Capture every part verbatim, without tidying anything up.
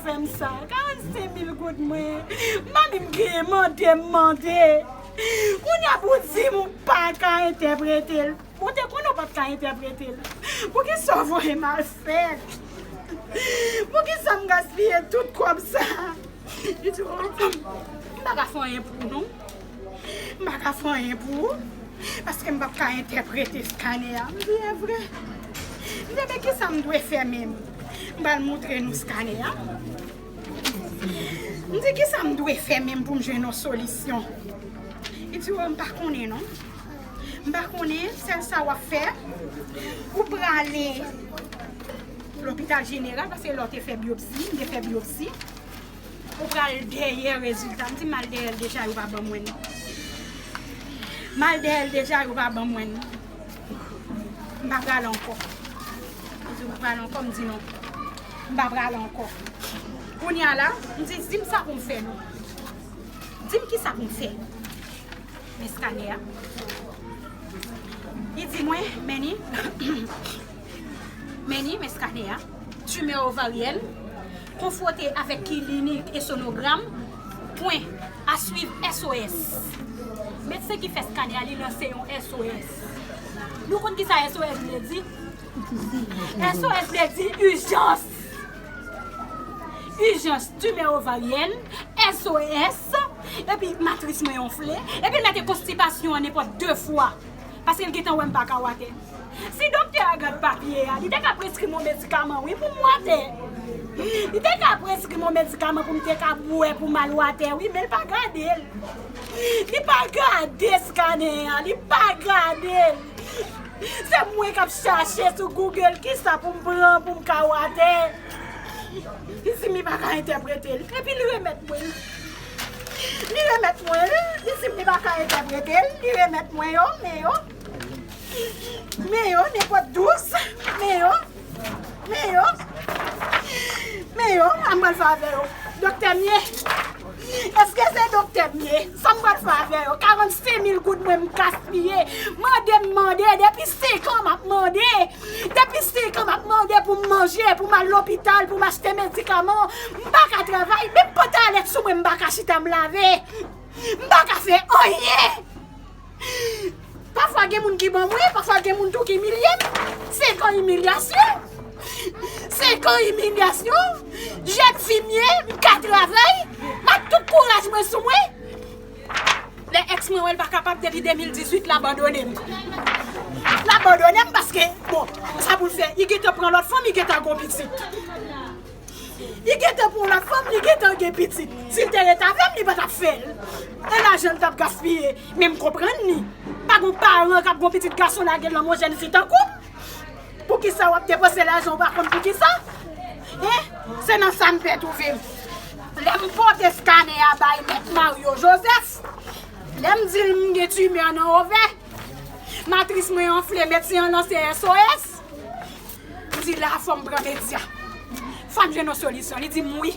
Fè m sa, karannsenk mil goud mwen. M pa menm genyen mande m mande. Kounye a pou w di m ou pa ka entèprete l. Bon, te konnen w pa t ka entèprete l. Poukisa w voye m al fè? Poukisa m gaspiye tout kòb sa? Li di, "Oh, m pa ka fè anyen pou ou, non. M pa ka fè anyen pou ou, paske m p ap ka entèprete skanè a." M di, "E vre?" M di, "Men kisa m dwe fè menm?" M pral montre nou skanè a. M di, "Kisa m dwe fè menm pou m jwenn yon solisyon?" Li di, "Oh, m pa konnen, non. M pa konnen, sèl sa w ap fè, ou prale lopital jeneral, paske lè w te fè biyopsi, m te fè biyopsi. Ou pral dèyè rezilta." M di, "M al dèyè l deja, yo pa ban mwen l. M al dèyè l deja, yo pa ban mwen l. M pa prale ankò." Li di, "Ou prale ankò?" M di, "Non, m pa prale ankò." Kounye a la, m di, "Di m sa pou m fè, non. Di m kisa pou m fè." Men skanè a. Li di mwen, "Meni, Meni, men skanè a, timè ovaryèn, konfwonte avèk klinik e sonogram, pwen, a swiv, S O S." Medsen ki fè skanè a, li lanse yon S O S. Nou konn kisa S O S vle di? S O S vle di ijans. Ijans, timè ovaryèn, S O S, epi matris mwen anfle, epi l mete konstipasyon an nenpòt de fwa. Paske l gentan wè m pa ka watè. Si doktè a gad papye a, li te ka preskri m yon medikaman, wi, pou m watè. Li te ka preskri m yon medikaman pou m te ka bwè pou m al watè, wi, men l pa gade l. Li pa gade skanè a, li pa gade l. Se mwen k ap chache sou Google kisa pou m pran pou m ka watè. Li di m li pa ka entèprete l. Epi li remèt mwen l. Li remèt mwen l. Li di m li pa ka entèprete l. Li remèt mwen yo, men yo. Men yo, nenpòt douz. Men yo. Men yo. Men yo, a m pral fè avè yo. Doktè m ye. Èske se doktè m ye? Sa m pral fè avè yo? Karannsenk mil goud mwen m gaspiye. Mande m mande. Depi senk an m ap mande. Depi senk an m ap mande pou m manje, pou m al lopital, pou m achte medikaman. M pa ka travay. Menm pantalèt sou mwen m pa ka chita m lave. M pa ka fè anyen. Pafwa gen moun ki ban mwen, pafwa gen moun tou ki imilye m. Senk an imilyasyon. Senk an imilyasyon. Jèn fi m ye, m ka travay. M ak tout kouraj mwen sou mwen. Lè èks mwen wè l pa kapab depi de mil dizuit, l abandone m. L abandone m paske, bon, sa pou l fè, li gentan pran lòt fanm, li gentan gon pitit. Li gentan pran lòt fanm, li gentan gen pitit. Si l te ret avè m, li pa t ap fè l. E lajan l t ap gaspiye. Men m konprann li. Pa gon paran k ap gon pitit gason lage l nan men yon jèn fi tankou m. Poukisa w ap depanse lajan w pa konn poukisa? Hein? Se nan sa m pè twouve m. Lè m pote skanè a bay mèt Mario Joseph, lè m di l m gen timè nan ovè, matris mwen anfle, medsen an lanse S O S. M di la fò m pran medya. Fò m jwenn yon solisyon. Li di m wi.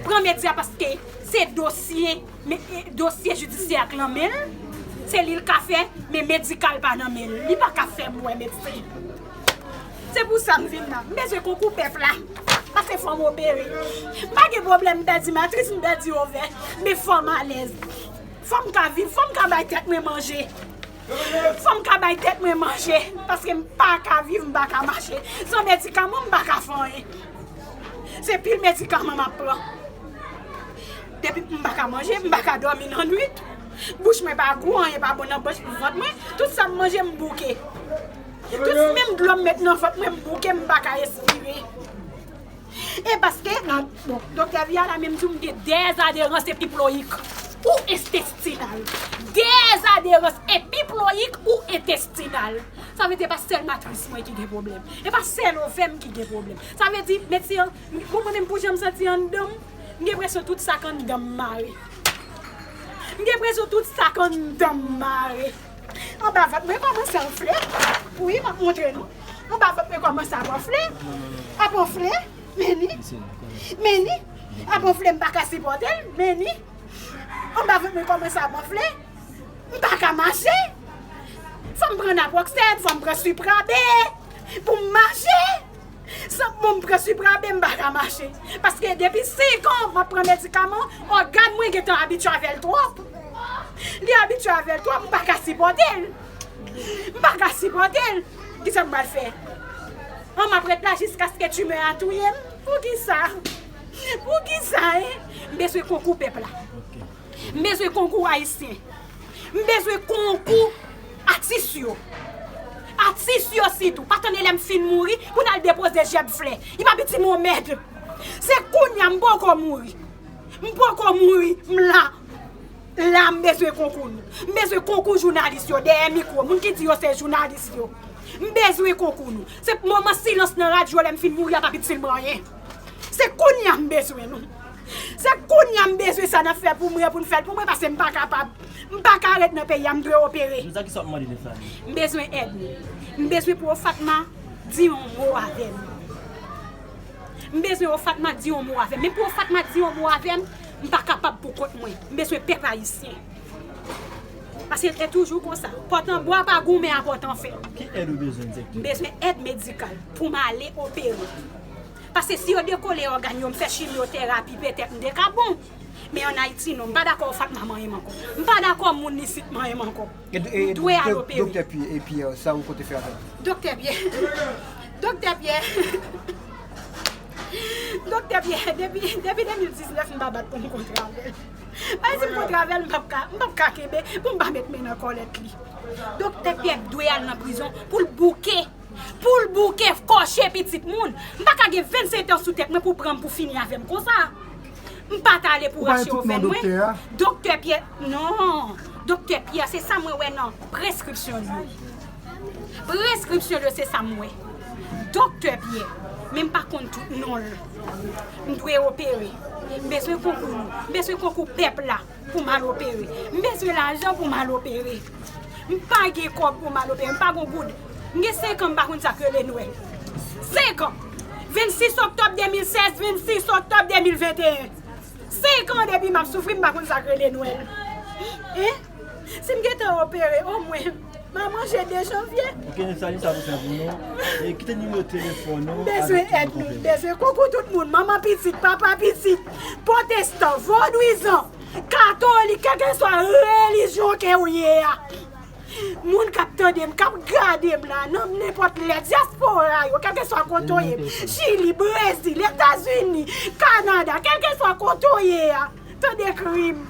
Pran medya paske se dosye, men, e, dosye jidisyè ak nan men l. Se li l ka fè, men medikal pa nan men l. Li pa ka fè m wè medsen. Se pou sa m vin la. M bezwen konkou pèp la. Paske fò m opere. M pa gen pwoblèm, m pèdi matris, m pèdi ovè. Men fò m alèz. Fò m ka viv, fò m ka bay tèt mwen manje. Fò m ka bay tèt mwen manje, paske m pa ka viv, m pa ka mache. San medikaman, m pa ka fè anyen. Se pil medikaman m ap pran. Depi m pa ka manje, m pa ka dòmi nan nwit. Bouch mwen pa gou, anyen pa bon nan bouch, vant mwen. Tout sa m manje, m bouke. Tout menm dlo m met nan vant mwen, m bouke, m pa ka respire. E paske, nan, bon, doktè Viala menm di m gen dèz aderans epiployik ou entestinal. Dèz aderans epiployik ou entestinal. Sa vle di, e pa sèl matris mwen ki gen pwoblèm. E pa sèl ovè m ki gen pwoblèm. Sa vle di, medsen an, bon, mwen menm pou jan m santi anndan m, m gen enpresyon tout sa k anndan m mare. M gen enpresyon tout sa k anndan m mare. Anba vant mwen kòmanse anfle. Wi, m ap montre nou. Anba vant mwen kòmanse ap anfle. Ap anfle. Meni. Meni. Ap anfle, m pa ka sipòte l. Meni. Anba vant mwen kòmanse ap anfle. M pa ka mache. Fò m pran naproxène, fò m pran suprabe pou m mache. San bon, m pran Suprabe, m pa ka mache. Paske depi senk an, m ap pran medikaman, ògàn mwen gentan abitye avè l twòp. Li abitye avè l twòp, m pa ka sipòte l. M pa ka sipòte l. Kisa m pral fè? An, m ap ret la jiskaske timè a touye m? Poukisa? Poukisa, en? M bezwen konkou pèp la. M bezwen konkou ayisyen. M bezwen konkou atis yo. Atis yo sitou. Pa tande lè m fin mouri pou n al depoze jèb flè. Li p ap itil m yon mèd. Se kounye a m poko mouri. M poko mouri. M la. La, m bezwen konkou nou. M bezwen konkou jounalis yo dèyè mikwo. Moun ki di yo se jounalis yo. M bezwen konkou nou. Se moman silans nan radyo lè m fin mouri a p ap itil m anyen. Se kounye a m bezwen nou. Se kounye a m bezwen sa n ap fè pou mwen, pou n fè l pou mwen, paske m pa kapab. M pa ka ret nan peyi a, m dwe opere. Nou sa ki sa w ap mande Nefsani? M bezwen èd nou. M bezwen pou Fatma di yon mo avè m. M bezwen pou Fatma di yon mo avè m. Men pou Fatma di yon mo avè m, m pa kapab pou kont mwen. M bezwen pèp ayisyen. Paske e toujou konsa. Pòt an bwa pa goumen a pòt an fè. Ki èd ou bezwen egzakteman? M bezwen èd medikal pou m ale opere. Paske si yo dekole ògàn yo, m fè chimyoterapi, petèt m te ka bon. Men ann Ayiti, non, m pa dakò Fatma manyen m ankò. M pa dakò moun isit manyen m ankò. E, e, M dwe al dok-, opere. Doktè Pierre, e Pierre, sa ou konte fè avè l? Doktè Pierre. Doktè Pierre. Doktè Pierre, depi, depi de mil diznèf, m pa bat pou m kontre avè l. Paske si m kontre avè l, m p ap ka, m p ap ka kenbe pou m pa met men nan kòlèt li. Doktè Pierre dwe al nan prizon pou l bouke. Pou l bouke kòche pitit moun. M pa ka gen vennsenk an sou tèt mwen pou pran m pou fini avè m konsa. M pa t ale pou rache ovèn mwen. Doktè Pierre, non. Doktè Pierre, se sa mwen wè nan preskripsyon li yo. Preskripsyon li yo, se sa m wè. Doktè Pierre, men m pa konn tout non l. M dwe opere. M bezwen konkou nou. M bezwen konkou pèp la pou m al opere. M bezwen lajan pou m al opere. M pa gen kòb pou m al opere. M pa gen goud. M gen senk an, m pa konn sa k rele Nwèl. Senk an. Vennsis oktòb de mil sèz, vennsis oktòb de mil venteyen. Senk an depi m ap soufri, m pa konn sa k rele Nwèl. Hein? Si m gentan opere, omwen, m a manje de janvye. Ok, Nefsani, sa pou fè pou nou. E kite nimewo telefòn ou. M bezwen èd nou, m bezwen konkou tout moun. Manman pitit, papa pitit, pwotestan, vodwizan, katolik, kèlkeswa relijyon ke w ye a. Moun k ap tande m, k ap gade m la, nan nenpòt lè, dyaspora yo, kèlkeswa kote w ye, Chili, Brezil, Etazini, Kanada, kèlkeswa kote w ye a, tande kri m,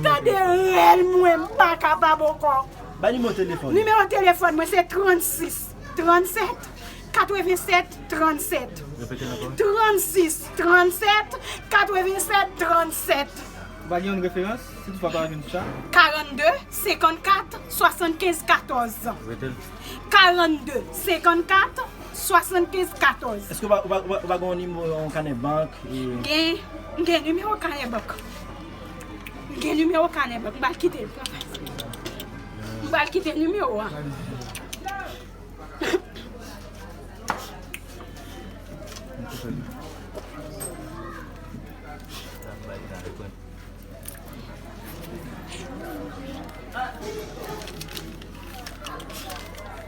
tande rèl mwen, m pa kapab ankò. Ba nimewo telefòn. Nimewo telefòn mwen se trannsis, trannsèt, katrevensèt, trannsèt. Repete l ankò. Trannsis, trannsèt, katrevensèt, trannsèt. Ou pa gen yon referans, si toutfwa pa jwenn sa? Karannde, senkannkat, swasannkenz, katòz. Repete l. Karannde, senkannkat, swasannkenz, katòz. Èske ou pa, ou pa, ou pa, ou pa gen yon nimewo, yon kanè bank? Gen, m gen nimewo kanè bank. M gen nimewo kanè bank. M pral kite l. M pral kite nimewo a.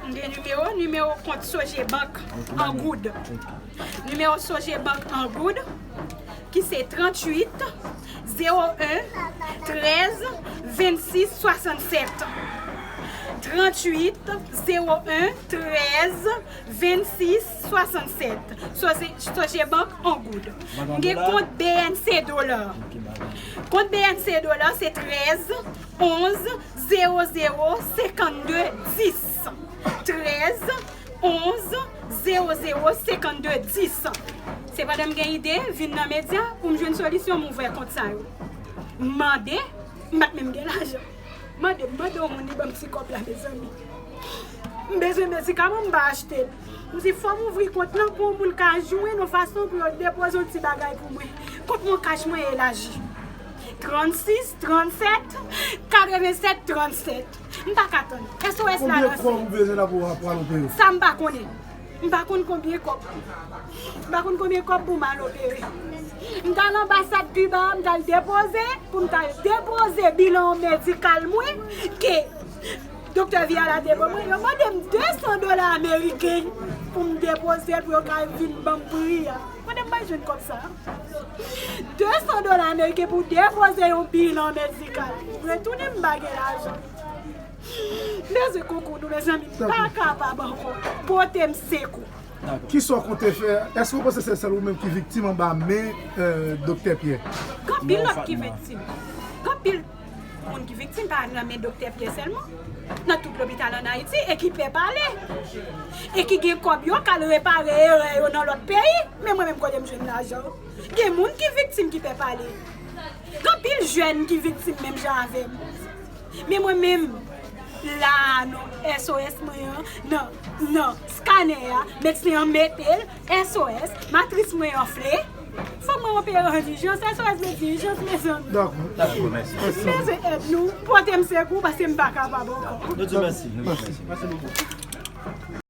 M gen nimewo, nimewo kont Sogebank an goud. Nimewo Sogebank an goud, ki se tranntuit, zewo en, trèz, vennsis, swasannsèt. Tranntuit, zewo en, trèz, vennsis, swasannsèt. Sogebank an goud. M gen kont B N C dola. Kont B N C dola se trèz, onz, zewo zewo, senkannde, dis. Trèz, onz, zewo zewo, senkannde, dis. Se pandan m gen ide, vin nan medya pou m jwenn solisyon m ouvè kont sa yo. M mande, m pa t menm gen lajan. Mande, mande yon moun li ban m ti kòb la, mezanmi. M bezwen medikaman, m pa achte l. M di fò m ouvri kont lan pou yon moun ka jwenn yon fason pou yo depoze yon ti bagay pou mwen. Kont Moncash mwen elaji. Trannsis, trannsèt, katrevensèt, trannsèt. M pa ka tann. S O S la lanse. Konbyen kòb ou bezwen la pou w ap pral opere? Sa m pa konnen. M pa konn konbyen kòb. M pa konn konbyen kòb pou m al opere. M t al anbasad Kiba, m t al depoze, pou m t al depoze bilan medikal mwen, ke Doktè Viala te ban mwen, yo mande m de san dola ameriken. pou m depoze l pou yo ka vin ban m pri a. Kote m bay jwenn kòb sa a? De san dola ameriken pou depoze yon bilan medikal. Retounen m pa gen lajan. M bezwen konkou nou, mezanmi, m pa kapab ankò. Pote m sekou. Kisa w konte fè? Èske w panse se sèl ou menm ki viktim anba men euh, Doktè Pierre? Gen anpil lòt ki viktim. Gen anpil moun ki viktim pa nan men Doktè Pierre sèlman. Nan tout lopital ann Ayiti e ki pè pale. E ki gen kòb yo k al repare erè yo nan lòt peyi. Men mwen menm kote m jwenn lajan? Gen moun ki viktim ki pè pale. Gen anpil jèn ki viktim menm jan avè m. Men mwen menm, la a non, S O S mwen an, nan, nan skanè a, medsen an mete l, S O S, matris mwen anfle. Fòk mwen opere an dijans, S O S mete dijans, mezanmi. Dakò. M bezwen èd nou, pote m sekou, paske m pa kapab ankò. Nou di mèsi. Nou di mèsi.